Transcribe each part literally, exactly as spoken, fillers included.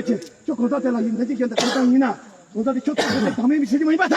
ཡོད་ཅེ། ཁྱོད་གང་ཟག་དེ་ལ་ཡིན་འདི་ཅིག་ཡིན་ད་གང་ཟག་ཡིན་ན། གང་ཟག་དེ་ཁྱོད་ཚོ་བདག་མེད་མི་བྱེད་རྒྱུ་མ་ཡིན་པ་ད།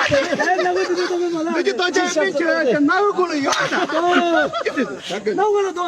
ཨེ་ན་གོ་དེ་དེ་དོ་མེ་མ་ལ། ལུ་གུ་ཏོ་ཅན་མི་ཁྱོད་ཀྱི་ན་གོ་ཁོ་ལ་ཡོད་ད། ན་གོ་ལ་དོ།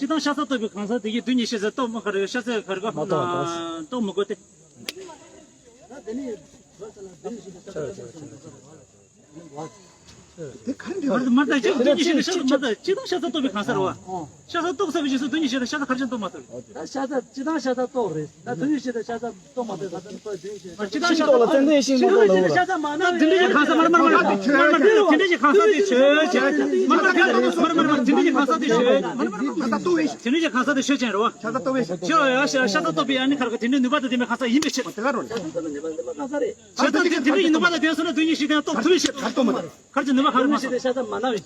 སྤྱི་བཏང་ཤ་ཚ་ལྟོགས་པའི་གང་ཟག་དེ་གིས་དུས་ཉི་ཤུ་ཟེར་ལྟོགས་མ་ཁར་ཤ་ཚ་ཁར་ག་ལྟོགས་མི་དགོས་ཏེ། དེ་ག་རེ་འདྲ་བ། མར་དང་ཅི་དུས་ཉི་ཤུ་ཟེར་ཤ་ཚ་མར་དང་ཅི་དང་ཤ་ཚ་ལྟོགས་པའི་གང་ཟག་རེད་བ། ཤ་ཚ་ལྟོགས་ཚར་བའི་རྗེས་སུ་དུས་ཉི་ཤུ་དང་ཤ་ཚ་ག་རེ་བྱས་ནས་ལྟོགས་མ་ཐུབ། ད་ཤ་ཚ་སྤྱི་བཏང་ཤ་ཚ་ལྟོགས་རེད། ད་དུས་ཉི་ཤུ་དང་ཤ་ཚ་ལྟོགས་མ་ཐུབ། ད་དུས་ཉི་ཤུ་དང་ཤ་ཚ་ལྟོགས་མ་ཐུབ། ཤ་ཚ་མ་ན་དེ་འདྲ་གི་གང་ཟག་མར་མར་མར་མར་དེ་འདྲ་གི་གང་ཟག་དེ་ཆོས་ཅན། མར་མར་དེ་འདྲ་གི་གང་ཟག་དེ་ཆོས་ཅན། མར་མར་དེ་འདྲ་གི་གང་ཟག་དེ་ཆོས་ཅན་རེད་བ། ཤ་ཚ་ལྟོགས་པའི་ཤ་ཚ་ལྟོགས་པའི་ཨ་ནི་ཁར་ག་དེ་འདྲའི་ནུས་པ་དང་ལྡན་པའི་གང་ཟག་ཡིན་པའི་ཕྱིར། ཤ་ཚ་དེ་དེ་འདྲའི་ནུས་པ་དང་ལྡན་སོང་ན་དུས་ཉི་ཤུ་དང་ལྟོགས་ཐུབ་པའི་ཕྱིར། གར་གྱི་ནུས་པ་ག་རེ་མ་སོང་།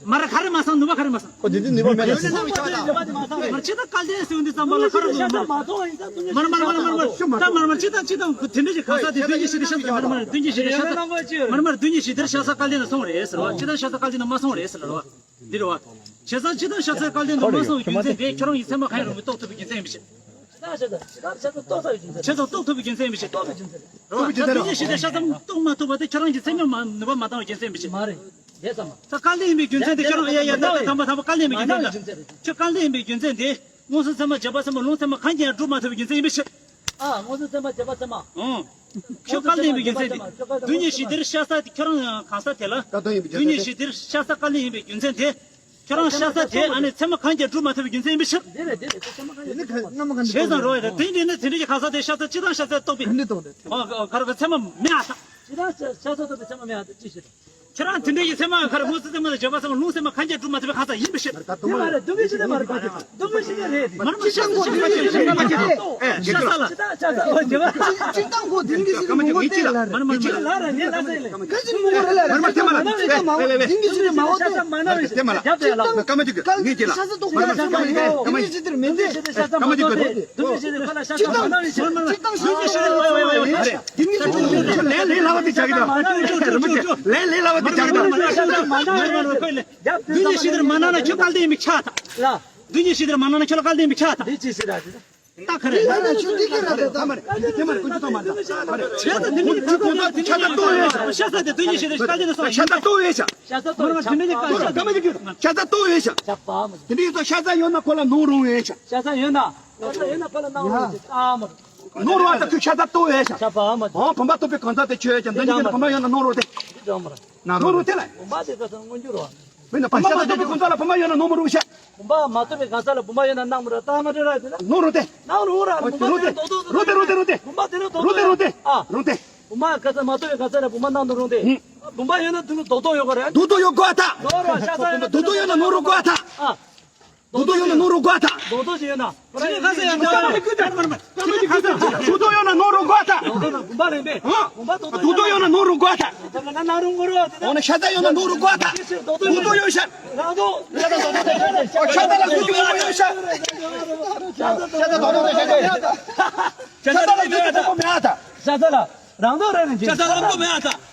མ་ར་ག་རེ་མ་སོང་ནུས་པ་ག་རེ་མ་སོང་། ཁོ་དེ་དུས་ནུས་པ་མེད་ན། མར་ཅི་ད་སྐལ་ལྡན་ཟེར་འདི་ཙམ་པ་ལ་ཁ་ར་མར་མར་མར་མར་ཅི་ད་ཅི་ད་དེ་འདྲ་གི་གང་ཟག་དེ་དུས་ཉི་ཤུ་དེ་ཤ་ཚ་མར་མར་དུས་ཉི་ཤུ་དེ་ཤ་ཚ་མར་མར་དུས་ཉི་ཤུ་དེར་ཤ་ཚ་སྐལ་ལྡན་ལ་སོང་རེད་ཟེར་བ། ཅི་ད་ཤ་ཚ་སྐལ་ལྡན་ལ་མ་སོང་རེད་ཟེར་བ། འདི་རེད་བ། བྱས་ཙང་ཅི་ད་ཤ་ཚ་སྐལ་ལྡན་དུ་མ་སོང་བའི་རྒྱུ་མཚན་དེ་ཁྱོད་རང་གི་ཚད་མ་གང་ཡིན་རུང་གི་ལྟོགས་ཐུབ་པའི་རྒྱུ་མཚན་ཡིན་པའི་ཕྱིར། ཅི་ད་ཤ་ཚ་ལྟོགས་ཚར་བའི་རྒྱུ་མཚན། ཤ་ཚ་ལྟོགས་ཐུབ་པའི་རྒྱུ་མཚན་ཡིན་པའི་ཕྱིར། ལྟོགས་པའི་རྒྱུ་མཚན་རེད་བ། དུས་ཉི་ཤུ་དེ་ཤ་ཚ་ལྟོགས་མ་ཐུབ་པ་དེ་ཁྱོད་རང་གི་ཚད་མས་མ་ནུས་པ་མ་བཏང་བའི་རྒྱུ་མཚན་ཡིན་པའི་ཕྱིར། མ་རེད། ད་སྐལ་ལྡན་ཡིན་པའི་རྒྱུ་མཚན་དེ་ཁྱོད་རང་ཡ་ཡ་ད་ད་དམ་པ་དམ་པ་སྐལ་ལྡན་ཡིན་པའི་རྒྱུ་མཚན་དེ། ཁྱོད་སྐལ་ལྡན་ཡིན་པའི་རྒྱུ་མཚན་དེ། མངོན་སུམ་ཚད་མ་རྗེས་དཔག་ཚད་མ་ལུང་ཚད་མ་གང་གིས་ཡང་སྒྲུབ་མ་ཐུབ་པའི་རྒྱུ་མཚན་ཡིན་པའི་ཕྱིར། ཨ། མངོན་སུམ་ཚད་མ་རྗེས་དཔག་ཚད་མ། ཨང་། ཁྱོད་སྐལ་ལྡན་ཡིན་པའི་རྒྱུ་མཚན་དེ། དུས་ཉི་ཤུ་དེར་ཤ་ཚ་དེ་ཁྱོད་རང་གང་ཟག་དེ་ལ། སྐལ་ལྡན་ཡིན་པའི་རྒྱུ་མཚན་དེ། དུས་ཉི་ཤུ་དེར་ཤ་ཚ་སྐལ་ལྡན་ཡིན་པའི་རྒྱུ་མཚན་དེ། ཁྱོད་རང་ཤ་ཚ་དེ་ཨ་ནི་ཚད་མ་གང་གིས་ཡང་སྒྲུབ་མ་ཐུབ་པའི་རྒྱུ་མཚན་ཡིན་པའི་ཕྱིར། དེ་རེད་དེ་རེད་དེ་ཚད་མ་གང་གིས་ཡང་སྒྲུབ་མ་ཐུབ། བྱས་ཙང་རོ་ཡ་དེ་འདྲ་ནི་དེ་འདྲ་གི་གང་ཟག་དེ་ཤ་ཚ་སྤྱི་དང་ཤ་ཚ་ལྟོགས་པའི། དེ་འདྲ་ལྟོགས་དེ། ཨ་ཁར་གི་ཚད་མ་མེད་ཨ་ད། ཅི་ད་ཤ་ཤ་ཚ་ལྟོགས་པའི་ཚད་མ་མེད་ཨ་ད་ཅི་ཞིག་རེད། ཁྱེད་རང་དེ་འདྲ་ཡི་ཚད་མ་ཁར་མངོན་སུམ་ཚད་མ་དང་རྗེས་དཔག་ཚད་མ་ལུང་ཚད་མ་གང་གིས་སྒྲུབ་མ་ཐུབ་པའི་གང་ཟག་ཡིན་པའི་ཕྱིར། དེ་མ་རེད། སྡུག་བསྔལ་ཞི་བདེ་མ་རེད་པ། སྡུག་བསྔལ་ཞི་བདེ་རེད། མར་མར་ཤ་ཚ་ཤ་ཚ་ཤ་ཚ་ལ། ཤ་ཚ་ལ། ཅི་ད་ཤ་ཚ་ཨོ་རྗེ་བ། ཅི་ད་ཁོ་དེ་འདྲ་ཞིག་མང་པོ་དེ་ལ་རེད། མར་མར་ལ་ར་ཉེ་ལ་ཟེར་ལེ། ག་ཅི་མང་པོ་རེད་ལ་རེད། མར་མར་དེ་མ་ལ། ལ་རེད་དེ་མ་ལ། དེ་འདྲ་ཞིག་མང་པོ་དེ། ཤ་ཚ་མ་ན་རེད། དེ་མ་ལ། ཤ་ཚ་ལྟོགས་ཤ་ཚ་མ་ན་རེད། དེ་མ་ལ། ཤ་ཚ་མ་ན་རེད། དེ་འདྲ་ཞིག་དེར་མེད་དེ། ཤ་ཚ་མ་ན་རེད། དེ་འདྲ་ཞིག་ཁོ་ལ་ཤ་ཚ་མ་ན་རེད། ཅི་ད་ཤ་ཚ་ལ་ལས་ལས་སླ་བ་དེ་བྱ་གི་ད། ལས་ལས་སླ་བ་དེ་བྱ་གི་ད། དུས་ཉི་ཤུ་དེར་མ་ན་ན་ཁྱོད་སྐལ་ལྡན་ཡིན་པའི་ཁྱབ་ད། དུས་ཉི་ཤུ་དེར་མ་ན་ན་ཁྱོད་ལ་སྐལ་ལྡན་ཡིན་པའི་ཁྱབ་ད། ད་ག་རེ། ད་མ་རེད། ཁྱོད་འདི་གི་ར་ད་ད་མ་རེད། དེ་མ་རེད། ཀུན་སྤྱོད་ད་མ་རེད། ད་མ་རེད། ཤ་ཚ་དེ་དུས་ཉི་ཤུ་དེར་ཤ་ཚ་ལྟོགས་ཡོད་ཤག་ཤ་ཚ་དེ་དུས་ཉི་ཤུ་དེར་སྐལ་ལྡན་ལ་སོང་། ཤ་ཚ་ལྟོགས་ཡོད་ཤག་ཤ་ཚ་ལྟོགས་ཡོད་ཤག་ཤ་ཚ་ལྟོགས་ཡོད་ཤག་དེ་འདྲ་ཡིན་ཙང་ཤ་ཚ་ཡོད་ན་ཁོ་ལ་ནོར་རུང་ཡོད་ཤག་ཤ་ཚ་ཡོད་ན། ཤ་ཚ་ཡོད་ན་ཁོ་ལ་ནོར་རུང་ཡོད་ཤག་ཨ་མ། ནོར་རུང་ཨ་ད་ཁོས་ཤ་ཚ་ལྟོགས་ཡོད་ཤག་ཤ་ཚ་ཨ་མ། ཨོ་བུམ་པ་ལྟོགས་པའི་གང་ཟག་དེ་ཆོས་ཅན། འདི་ཉིད་ཀྱི་བུམ་པ་ཡོད་ན་ནོར་རུང་སྟེ། ནོར་རུང་སྟེ་ལ། བུམ་པ་དེ་ཚོ་མངོན་གྱུར་རོ། མིན་ན་བུམ་པ་མ་ལྟོགས་པའི་གང་ཟག་ལ་བུམ་པ་ཡོད་ན་ནོར་མི་རུང་ཤག་བུམ་པ་མ་ལྟོགས་པའི་གང་ཟག་ལ་བུམ་པ་ཡོད་ན་སྣང་མི་རུང་། ད་མ་སྤྲོད་ར་དེ་ལ། ནོར་རུང་སྟེ། ནོར་རུང་ར། བུམ་པ་དེ་ལ་རྡོག་རྡོག་རྡོག་རྡོག་རུང་སྟེ་རུང་སྟེ། བུམ་པ་དེ་ལ་རྡོག་རྡོག་རུང་སྟེ། ཨ། རུང་སྟེ། བུམ་པ་ག་ས་མ་ལྟོགས་པའི་གང་ཟག་ལ་བུམ་པ་སྣང་དུ་རུང་སྟེ། ཨ། བུམ་པ་ཡོད་ན་དེ་ལ་རྡོག་རྡོག་ཡོད་ག་རེད། རྡོག་རྡོག་ཡོད་ག་ད། རྡོག་རྡོག་ཡོད་ན་ནོར་རུང་ག་ད། ཨ། རྡོག་རྡོག་ཡོད་ན་ནོར་རུང་ག་ད། རྡོག་རྡོག་ཞིག་ཡོད་ན། ཁ་ས་ཡང་འདྲ་བ་རེད། རྡོག་རྡོག་ཡོད་ན་ནོར་རུང་ག་ད། རྡོག་རྡོག་ན་བུམ་པ་རེད་པས། ཨ། བུམ་པ་རྡོག་རྡོག་ཡོད་ན་ནོར་རུང་ག་ད། ད་ན་ན་རུང་གོ་རོ། འོ་ན་ཤ་ཚ་ཡོད་ན་ནོར་རུང་ག་ད། རྡོག་རྡོག་ཡོད་ཤག་རང་རྡོག་ཤ་ཚ་རྡོག་རྡོག་ད་ཤ་ཚ་ལ་རྡོག་རྡོག་ཡོད་ཤག་ཤ་ཚ་རྡོག་རྡོག་ད་ཤ་ཚ་ཡོད་ད། ཤ་ཚ་ལ་རྡོག་རྡོག་མེད་ཨ་ད། ཤ་ཚ་ལ་རང་རྡོག་རེད་རེད། ཤ་ཚ་ལ་རྡོག་མེད་ཨ་ད།